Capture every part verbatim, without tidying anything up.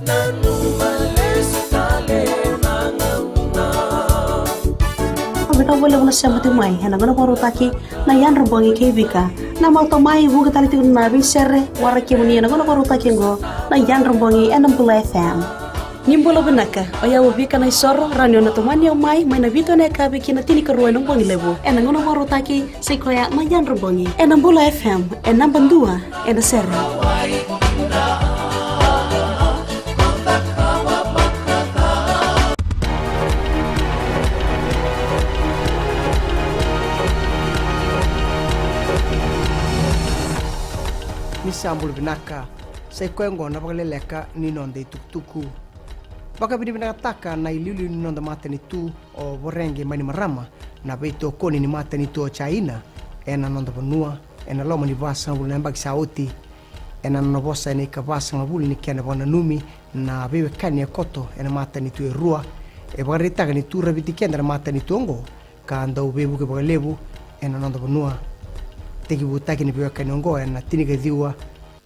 Au vika voli na sema tu mai ena gauna vakarautaki na yadra bogi kei Vika. Na mauta mai vuki tale tiko na veisere, waraki kemuni ena gauna vakarautaki oqo na yadra bogi ena Bula F M. Ni bula vinaka, o yau o Vika Naisoro, rawa ni o na tomani au mai, mai na vitu ena yakavi ki na tinikarua ena bogi levu. Ena gauna vakarautaki, sa i koya na yadra bogi. Ena Bula F M, e naba dua ena sere. Ni sa bula vinaka, sa i koya oqo na vakaleleka ni noda itukutuku. Vakavinavinakataka na iliuliu ni noda matanitu o Voreqe Bainimarama na veitokoni ni matanitu o Jaina ena noda vanua ena loma ni vasagavulu na yabaki sa oti. Ena nona vosa ena ikavasagavulu ni kena vakananumi na veiwekani e koto ena matanitu e rua, e vakaraitaka ni tu raviti keda na matanitu oqo ka dau veivuke vakalevu ena noda vanua. Tekivutaki na veiwekani oqo ena tinikaciwa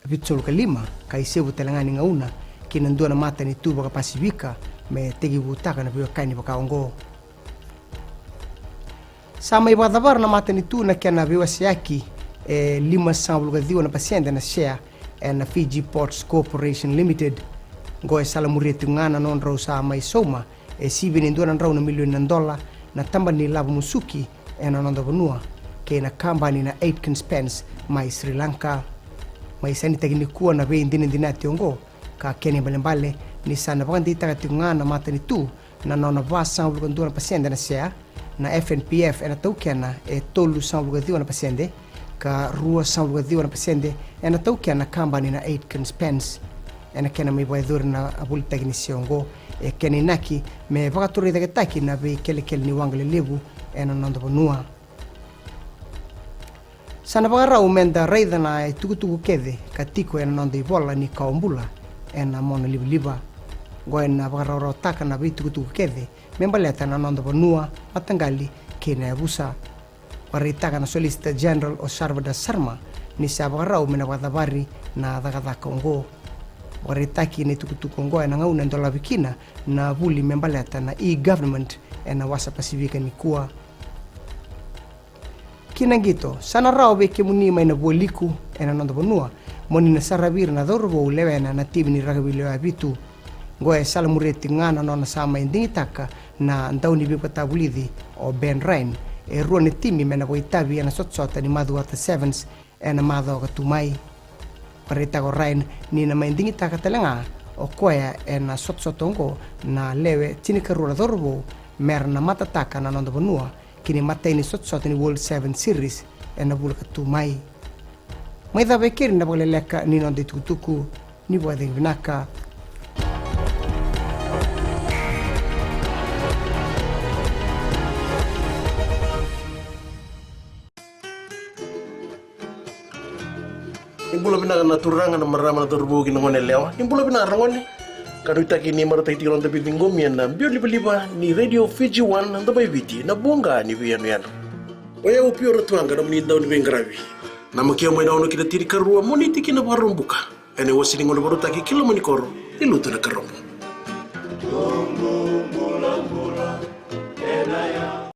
vitusagavulu ka lima, ka isevu tale ga ni gauna ki na dua na matanitu vakaPasivika me tekivutaka na veiwekani vaka oqo. Sa mai vakacavara na matanitu na kena veiwaseyaki e limasagavulu ka ciwa na pasede na share ena Fiji Ports Corporation Limited. Oqo e salamuria tiko ga na nodrau sa mai sauma e sivia ni dua na drau na milioni na dola na tabana ni lavo musuki ena noda vanua kei na kabani na Aitken Spence mai Sri Lanka. Mai sainitaki nikua na veidinadinati oqo, ka kena ibalebale ni sa na vakadeitaka tiko ga na matanitu na nona vasagavulu ka dua na pasede na share, na F N P F ena taukena e tolusagavulu ka ciwa na pasede, ka ruasagavulu ka ciwa na pasede ena taukena na kabani na Aitken Spence. Ena kena mai vakayacori na volitaki ni share oqo, e kena inaki me vakaturaicaketaki na veikelekele ni waqa lelevu ena noda vanua. Sa na vakarau meda raica na itukutuku kece ka tiko ena noda ivola ni kawa bula ena mona livaliva. Oqo ena vakarawarawataka na veitukutuku kece me baleta na noda vanua, mataqali kei na yavusa. Vakaraitaka na Solicitor General o Sarvada Sharma ni sa vakarau me na vakacavari na cakacaka oqo. Vakaraitaki na itukutuku oqo ena gauna e dolavi kina na vuli me baleta na e-government ena wasa Pasivika nikua. Ki na qito, sa na rawa vei kemuni mai na Vualiku ena noda vanua mo ni na saravi ira na cauravou lewena na timi ni rakavi lewe vitu. Oqo e salamuria tiko ga na nona sa mai digitaka na daunivakatavulici o Ben Ryan e rua na timi me na vakaitavi ena sotasota ni Macuata Sevens ena macawa ka tu mai. Vakaraitaka o Ryan ni na mai digitaka tale ga o koya ena sotasota oqo na lewe tinikarua na cauravou me ra na matataka na noda vanua ki na imatai ni sotasota ni World Sevens Series ena vula ka tu mai. Mai cava e keri na vakaleleka ni noda itukutuku. Ni vakacegu vinaka. Ni bula vinaka na turaga, na marama, na cauravou kei na gone yalewa. Ni bula vinaka na gone. Ka nuitaki ni marautaki tiko na noda veiciqomi ena biau livaliva ni Radio Fiji One, na Domo i Viti, na buqa ni veiyanuyanu. O yau Pio Ratuaqa, nomuni dauniveiqaravi. Namakia mai na ono ki na tinikarua, Moniti ki na Vakaraubuka. Ena iwase ni gauna vakarautaki ki loma ni koro ni Lotu Nakarobo.